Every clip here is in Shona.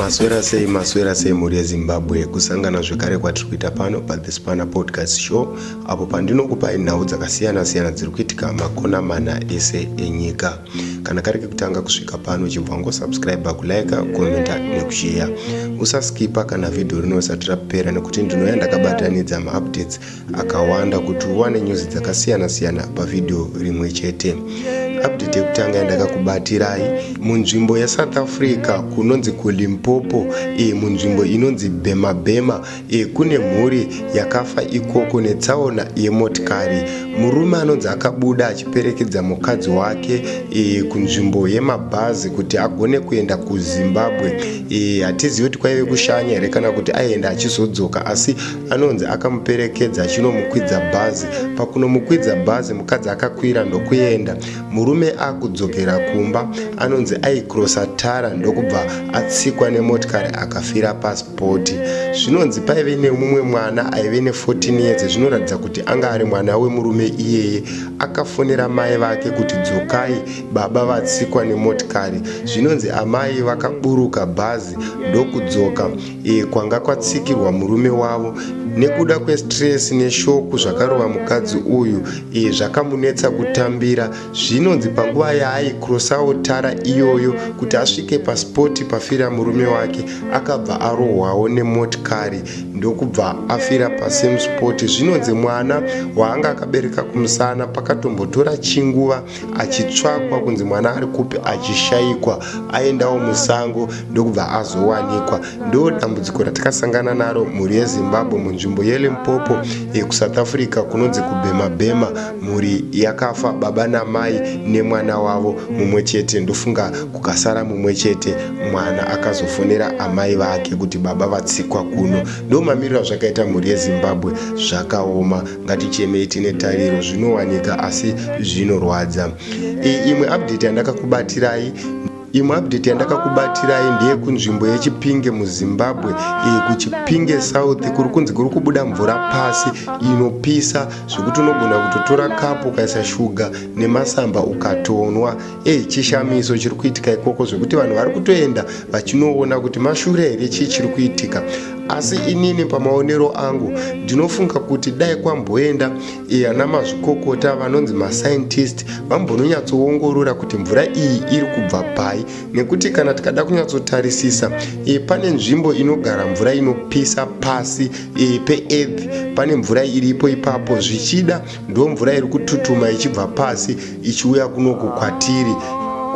Maswera sei, maswera sei mhuri yeZimbabwe, kusangana zvekare kwatiri kuita pano paThe Spanner Podcast Show apo pandinokupai nhau dzakasiyana siyana dziri kuitika makona mana ese enyika. Kana kari kekutanga kusvika pano chibva wangosubscribe, kulike, kukomenta nekusheya. Usaskipa kana vhidhiyo rino risati rapera nekuti ndinouya ndakabatanidza maupdates akawanda kuti uwane news dzakasiyana siyana pavhidhiyo rimwe chete. Update yekutanga yandakakubatirai munzvimbo yeSouth Africa kunonzi kuLimpopo, e, munzvimbo inonzi Bema Bema, e, kune mhuri yakafa ikoko netsaona yemotikari. Murume anonzi akabuda achiperekedza mukadzi wake e, kunzvimbo yemabhazi kuti agone kuenda kuZimbabwe. E, hatizivi kuti kwaive kushanya here kana kuti aienda achizodzoka, asi anonzi akamuperekedza achinomukwidza bhazi. Pakunomukwidza bhazi mukadzi akakwira ndokuenda. Murume akudzokera kumba anonzi aikrosa tara ndokubva atsikwa nemotikari akafira pasipoti. Zvinonzi paive nemumwe mwana aive ne14 years zvinoratidza kuti anga ari mwana wemurume iyeye. Akafonera mai vake kuti dzokai baba vatsikwa nemotikari. Zvinonzi amai vakaburuka bhazi ndokudzoka e, kwanga kwatsikirwa murume wavo nekuda kwestress neshoku zvakarova mukadzi uyu e, zvakamunetsa kutambira. Zvinonzi panguva yaaikrosawo tara iyoyo kuti asvike pasipoti pafira murume wake akabva arohwawo nemotikari ndokubva afira pasame spot. Zvinonzi mwana waanga akabereka kumusana pakatombotora chinguva achitsvakwa kunzi mwana ari kupi achishaikwa, aendawo musango ndokubva azowanikwa. Ndo dambudziko ratakasangana naro mhuri yeZimbabwe munzvimbo yeLimpopo yekuSouth Africa kunonzi kuBhema Bhema. Mhuri yakafa baba namai nemwana wavo mumwe chete, ndofunga kukasara mumwe chete mwana akazofonera amai vake kuti baba vatsikwa kuno. Ndo mamiriro azvakaita mhuri yeZimbabwe, zvakaoma. Ngatichemei tine tariro, zvinowanika asi zvinorwadza. Imwe update yandakakubatirai Imwe update yandakakubatirai ndeyekunzvimbo yeChipinge muZimbabwe, kuChipinge South kuri kunzi kuri kubuda mvura pasi inopisa zvekuti unogona kutotora kapu ukaisa shuga nemasamba ukatonwa. Chishamiso chiri kuitika ikoko zvekuti vanhu vari kutoenda vachinoona kuti mashure here chii chiri kuitika. Asi inini pamaonero angu ndinofunga kuti dai kwamboenda ana mazvikokota vanonzi mascientist vambononyatsoongorora kuti mvura iyi iri kubva pai, nekuti kana tikada kunyatsotarisisa e, pane nzvimbo inogara mvura inopisa pasi e, peearth, pane mvura iripo ipapo, zvichida ndo mvura iri kututuma ichibva pasi ichiuya kunoku kwatiri.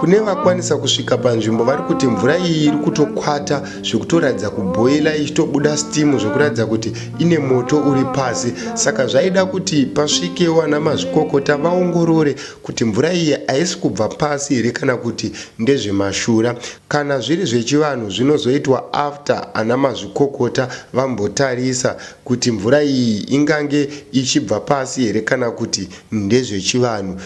Kune vakwanisa kusvika panzvimbo vari kuti mvura iyi iri kutokwata zvekutoratidza kubhoila ichitobuda steam zvekuratidza kuti ine moto uri pasi. Saka zvaida kuti pasvikewo ana mazvikokota vaongorore kuti mvura iyi haisi kubva pasi here kana kuti ndezvemashura. Kana zviri zvechivanhu zvinozoitwa after ana mazvikokota vambotarisa kuti mvura iyi ingange ichibva pasi here kana kuti ndezvechivanhu.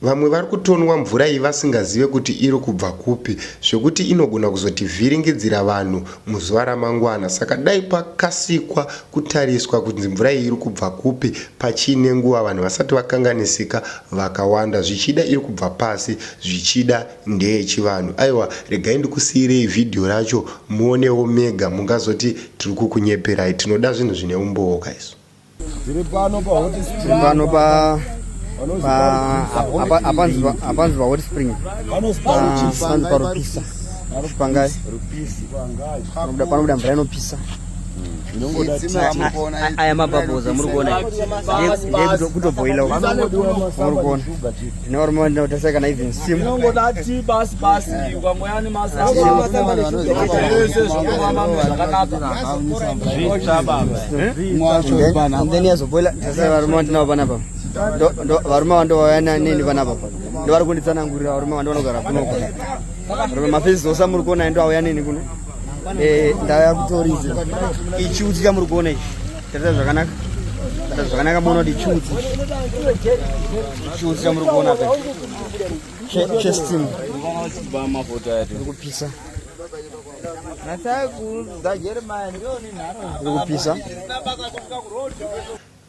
Vamwe vari kutonwa mvura iyi vasingazive kuti iri kubva kupi zvekuti inogona kuzotivhiringidzira vanhu muzuva ramangwana. Saka dai pakasikwa kutariswa kunzi mvura iyi iri kubva kupi pachiine nguva vanhu vasati vakanganisika vakawanda. Zvichida iri kubva pasi, zvichida ndeyechivanhu. Aiwa, regai ndikusiirei vhidhiyo racho muonewo mega, mungazoti tiri kukunyeperai. Tinoda zvinhu zvine umbowo ka isu. Tiri pano pa hot spring. Tiri pano pa pa apanzi apanzi pa hot spring. Panzi pa Rupisa. Chipangai. Panobuda panobuda mvura inopisa. Aya mabubbles amuri kuona ndekutobhoila muri kuona ndine varume vandinotasai kana even steam inongoda tea basi basi ukangoya nemasamba zvese zvongofamba zvakanaka. Then yazoboila tasai varume vandinavo panapa, varume vandovauya neni panapa ndovari kunditsanangurira, varume vandovanogara kunoko, varume mafesi osa muri kuona ndo auya neni kuno. Ndauya kutoridza ichiutsi chamuri kuona ichi, tarisa zvakanaka, tarisa zvakanaka, muona kuti chiutsi, chiutsi chamuri kuona apa chesteam iri kupisa, iri kupisa.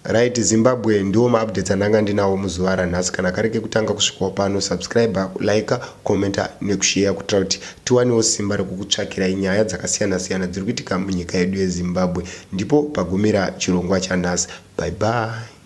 Right Zimbabwe ndiwo maupdates andanga ndinawo muzuva ranhasi. Kana kari kekutanga kusvikawo pano subscribe, like, commenta nekusheya kuitira kuti tiwanewo simba rekukutsvakirai nyaya dzakasiyana siyana dziri kuitika munyika yedu yeZimbabwe. Ndipo pagumira chirongwa chanhasi. Bye bye.